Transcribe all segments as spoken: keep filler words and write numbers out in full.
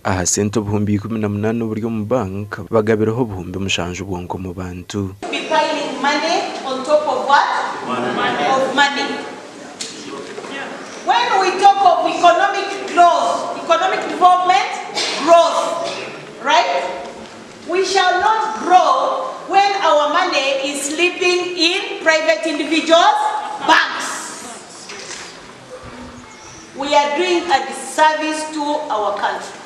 Aha sente obuhumbi ikumi na munaana obuli omu bank, bagabireho obuhumbi mushanju bwonka omu bantu. Be piling money on top of what? Of money. When we talk of economic growth, economic development, growth, right? We shall not grow when our money is sleeping in private individuals' banks. We are doing a disservice to our country.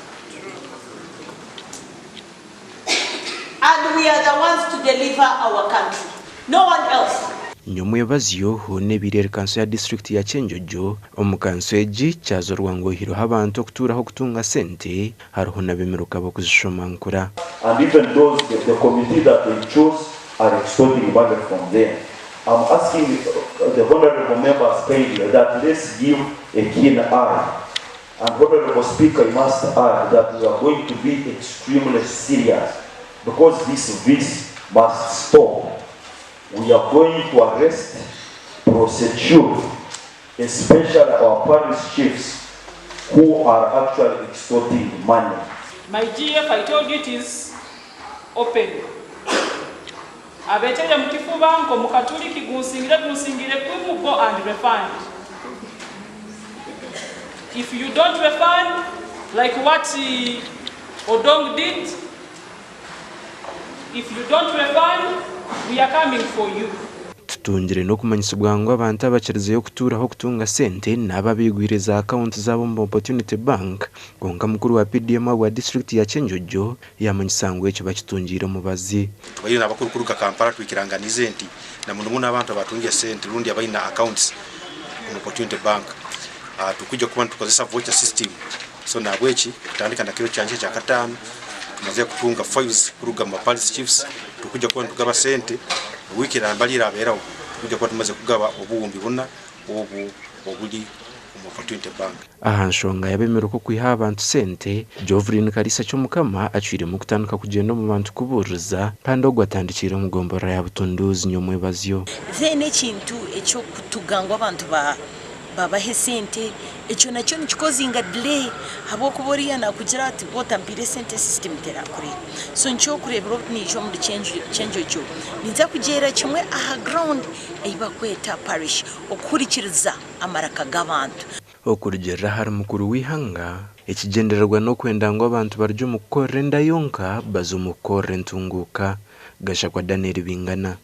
And we are the ones to deliver our country. No one else. Nyomwebazyo, hoona ebiire eri kanso ya district ya Kyenjojo. Omu kanso egi, kyazorwa ngu oihireho abantu okutuuraho kutunga sente, haroho n'abemiruka ab'okuzishomankura. And even those, the, the committee that they chose are extorting money from them. I'm asking, uh, the honorable members kindly that let's give a keen eye. And Honorable Speaker, I must add that we are going to be extremely serious because this, this must stop. We are going to arrest, prosecute, especially our parish chiefs who are actually extorting money. My G F, I told you it is open. Abeteire mu kifuba nko mu katuli kigunsingire, gunsingire kumu, go and refund. If you don't refund, like what, eh, Odong did, if you don't refund, we are coming for you. Tutungire n'okumanyisibwa ngu abantu abakirizeyo kutuuraho kutunga sente n'abo abaigwire za akawunti zaabo omu Opportunity Bank, kwonka mukuru wa P D M habwa district ya Kyenjojo yamanyisa ngu eki bakitungiire omubazi. Tubaire n'abakuru kuruga Kampala, twikiranganiize nti na muno muno abantu abatungire sente rundi abaine accounts omu Opportunity Bank, ah, tukwija kuba nitukozesa voucher system. So, nahabweki, kutandika na kiro kya nyenkya kya kataano, tumazire kutunga files kuruga mu ba parish chiefs, tukwija kuba nitugaba sente, wiiki erambali erabeeraho, tukwija kuba tumaze kugaba obuhumbi buna obu obuli omu Opportunity Bank. Aha nshonga y'abemiruka okwihaho abantu sente, Jovelyn Kalisa Kyomukama acwiremu kutandika kugyenda omu bantu kubuuririza, kandi ogu atandikiire omu gomborora ya Butunduuzi Nyomwebazyo. Then ekintu eky'okutuga ngu abantu ba-, babahe sente, ekyo nakyo nikikozinga delay, habwokuba oriya nakugira ati, "Bwotampaire sente, system terakureba." So, nikyo okureebera obu niija omuri Kyenjo-, Kyenjojo, ninza kugyera kimwe aha ground ei bakweta parish, okuhurikiriza amaraka g'abantu. Okurugiirira hali mukuru w'ihanga, ekigyendererwa n'okwenda ngu abantu barugye omu kukorra enda yonka, baze omu kukorra entunguuka. Gashakwa Daniel Bingana.